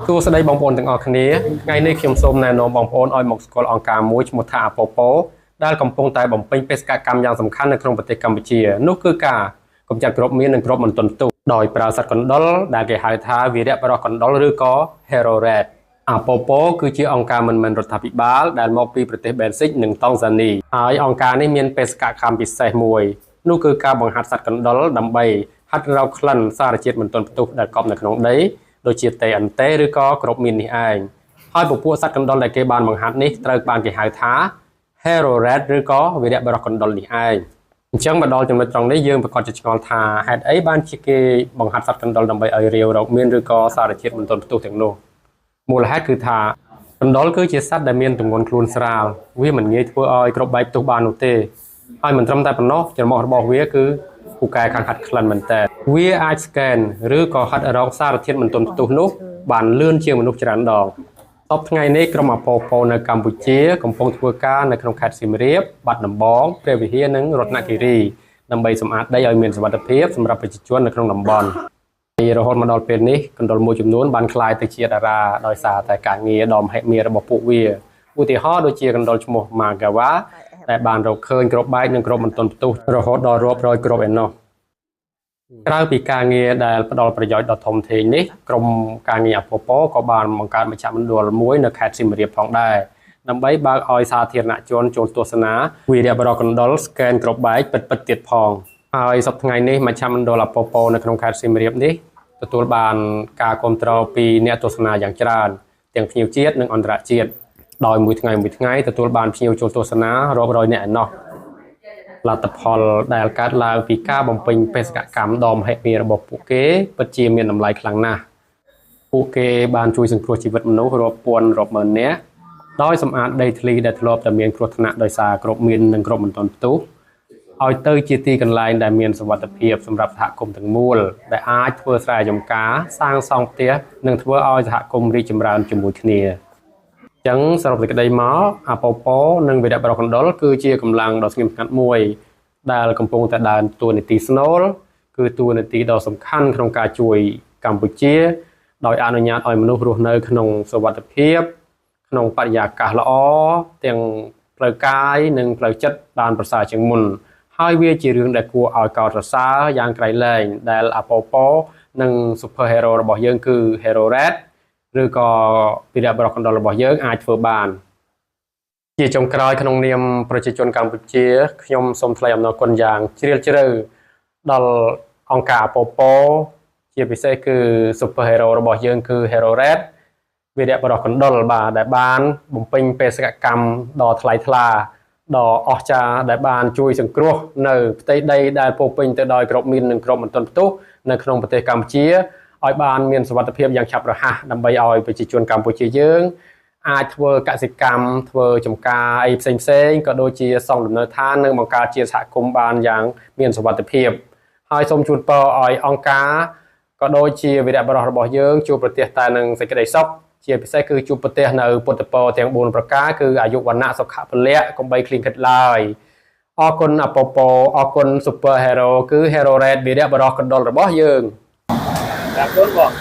សួស្តីបងប្អូនទាំងអស់គ្នាថ្ងៃនេះខ្ញុំសូមណែនាំបងប្អូនឲ្យមកស្គាល់អង្គការមួយឈ្មោះថាអាប៉ូប៉ូដែលកំពុងតែបំពេញបេសកកម្មយ៉ាងសំខាន់នៅក្នុងប្រទេសកម្ពុជានោះគឺការកម្ចាត់គ្រាប់មីននិងគ្រាប់មិនទាន់ផ្ទុះដោយប្រើសត្វកណ្ដុរដែលគេហៅថាវីរៈបុរសកណ្ដុរឬក៏ Hero Rat អាប៉ូប៉ូគឺជាអង្គការមិនមែនរដ្ឋាភិបាលដែលមកពីប្រទេសបែលហ្សិកនិងតង់ហ្សានីហើយអង្គការនេះមានបេសកកម្មពិសេសមួយនោះគឺការបង្ហាត់សត្វកណ្ដុរដើម្បីហាត់រកក្លិនសារជាតិមិនទាន់ផ្ទុះដែលកប់នៅក្នុងដីដូចជា TNT ឬក៏គ្រាប់មីននេះឯងហើយពពួកសត្វកណ្ដុរដែលគេបានបង្ហាត់នេះត្រូវបានគេហៅថា Hero Rat ឬក៏វីរៈបុរសកណ្ដុរនេះឯងអញ្ចឹងមកដល់ចំណុចត្រង់នេះយើងប្រកាសជាឆ្ងល់ថាហេតុអីបានជាគេបង្ហាត់សត្វកណ្ដុរដើម្បីឲ្យរាវរកមានឬក៏សារជាតិមិនទាន់ផ្ទុះទាំងនោះមូលហេតុគឺថាកណ្ដុរគឺជាសត្វដែលមានទម្ងន់ខ្លួនស្រាលវាមិនងាយធ្វើឲ្យគ្រាប់បែកផ្ទុះបាននោះទេហើយមិនត្រឹមតែប៉ុណ្ណោះច្រមុះរបស់វាគឺពូកែខាងហាត់ក្លិនមែនតើវាអាច scan ឬក៏ហាត់រកសារធាតុមិនទាន់ផ្ទុះនោះបានលឿនជាងមនុស្សច្រើនដង សប្តាហ៍ថ្ងៃនេះក្រុមអាប៉ូប៉ូនៅកម្ពុជាកំពុងធ្វើការនៅក្នុងខេត្តសៀមរាបបាត់ដំបងព្រះវិហារនិងរតនគិរីដើម្បីសម្អាតដីឲ្យមានសុវត្ថិភាពសម្រាប់ប្រជាជននៅក្នុងតំបន់ហើយរហូតមកដល់ពេលនេះកណ្ដុរមួយចំនួនបានក្លាយទៅជាតារាដោយសារតែការងារដ៏មហិមារបស់ពួកវាឧទាហរណ៍ដូចជាកណ្ដុរឈ្មោះ Magawa ដែលបានរកឃើញគ្រាប់បែកនិងគ្រាប់មិនទាន់ផ្ទុះរហូតដល់រាប់រយគ្រាប់ឯណោះ ក្រៅពីការងារដែលផ្ដល់ប្រយោជន៍ដ៏ធំធេងនេះក្រុមការងារអាប៉ូប៉ូក៏បានបង្កើតមជ្ឈមណ្ឌលមួយនៅខេត្តសៀមរាបផងដែរដើម្បីបើកឲ្យសាធារណជនចូលទស្សនាវីរៈបុរសកណ្ដុរ scan គ្រាប់បែកពិតៗទៀតផងហើយសប្តាហ៍ថ្ងៃនេះមជ្ឈមណ្ឌលអាប៉ូប៉ូនៅក្នុងខេត្តសៀមរាបនេះទទួលបានការគាំទ្រពីអ្នកទស្សនាយ៉ាងច្រើនទាំងភ្ញៀវជាតិនិងអន្តរជាតិដោយមួយថ្ងៃមួយថ្ងៃទទួលបានភ្ញៀវចូលទស្សនារាប់រយនាក់ឯណោះ លទ្ធផលដែលកើតឡើងពីការបំពេញបេសកកម្មដ៏មហិមារបស់ពួកគេពិតជាមានតម្លៃខ្លាំងណាស់ពួកគេបានជួយសង្គ្រោះជីវិតមនុស្សរាប់ពាន់រាប់ម៉ឺននាក់ដោយសម្អាតដីធ្លីដែលធ្លាប់តែមានគ្រោះថ្នាក់ដោយសារគ្រាប់មីននិងគ្រាប់មិនទាន់ផ្ទុះឲ្យទៅជាទីកន្លែងដែលមានសុវត្ថិភាពសម្រាប់សហគមន៍ទាំងមូលដែលអាចធ្វើស្រែចម្ការសាងសង់ផ្ទះនិងធ្វើឲ្យសហគមន៍រីកចម្រើនជាមួយគ្នា ចឹងសរុបសេចក្តីមកអាប៉ូប៉ូនិងវីរៈបុរសកណ្ដុរគឺជាកម្លាំងដ៏ស្ងៀមស្ងាត់មួយដែលកំពុងតែដើរតួនាទីស្នូលគឺតួនាទីដ៏សំខាន់ក្នុងការជួយកម្ពុជាដោយអនុញ្ញាតឲ្យមនុស្សរស់នៅក្នុងសុវត្ថិភាពក្នុងបរិយាកាសល្អទាំងផ្លូវកាយនិងផ្លូវចិត្តបានប្រសើរជាងមុនហើយវាជារឿងដែលគួរឲ្យកោតសរសើរយ៉ាងក្រៃលែងដែលអាប៉ូប៉ូនិង Super Hero របស់យើងគឺ Hero Red ឬក៏វីរៈបុរសកណ្ដុររបស់យើងអាចធ្វើបានជាចុងក្រោយក្នុងនាមប្រជាជនកម្ពុជាខ្ញុំសូមថ្លែងអំណរគុណយ៉ាងជ្រាលជ្រៅដល់អង្គការអាប៉ូប៉ូជាពិសេសគឺ Super Hero របស់យើងគឺ Hero Red វីរៈបុរសកណ្ដុរបាទដែលបានបំពេញបេសកកម្មដ៏ថ្លៃថ្លាដ៏អស្ចារ្យដែលបានជួយសង្គ្រោះនៅផ្ទៃដីដែលពោរពេញទៅដោយគ្រាប់មីននិងគ្រាប់មិនទាន់ផ្ទុះនៅក្នុងប្រទេសកម្ពុជាឲ្យបានមានសុវត្ថិភាពយ៉ាងឆាប់រហ័សដើម្បីឲ្យប្រជាជនកម្ពុជាយើងអាចធ្វើកសិកម្មធ្វើចំការអីផ្សេងផ្សេងក៏ដូចជាសង់លំនៅឋាននិងបង្កើតជាសហគមន៍បានយ៉ាងមានសុវត្ថិភាពហើយសូមជូនពរឲ្យអង្គការក៏ដូចជាវីរៈបុរសរបស់យើងជួបប្រទះតែនឹងសេចក្តីសុខជាពិសេសគឺជួបប្រទះនៅពុទ្ធពរទាំង4ប្រការគឺអាយុវណ្ណៈសុខៈពលៈកុំបីឃ្លៀងឃ្លាតឡើយអរគុណអាប៉ូប៉ូអរគុណ Super Hero គឺ Hero Red វីរៈបុរសកណ្ដុររបស់យើង បាទគុណបង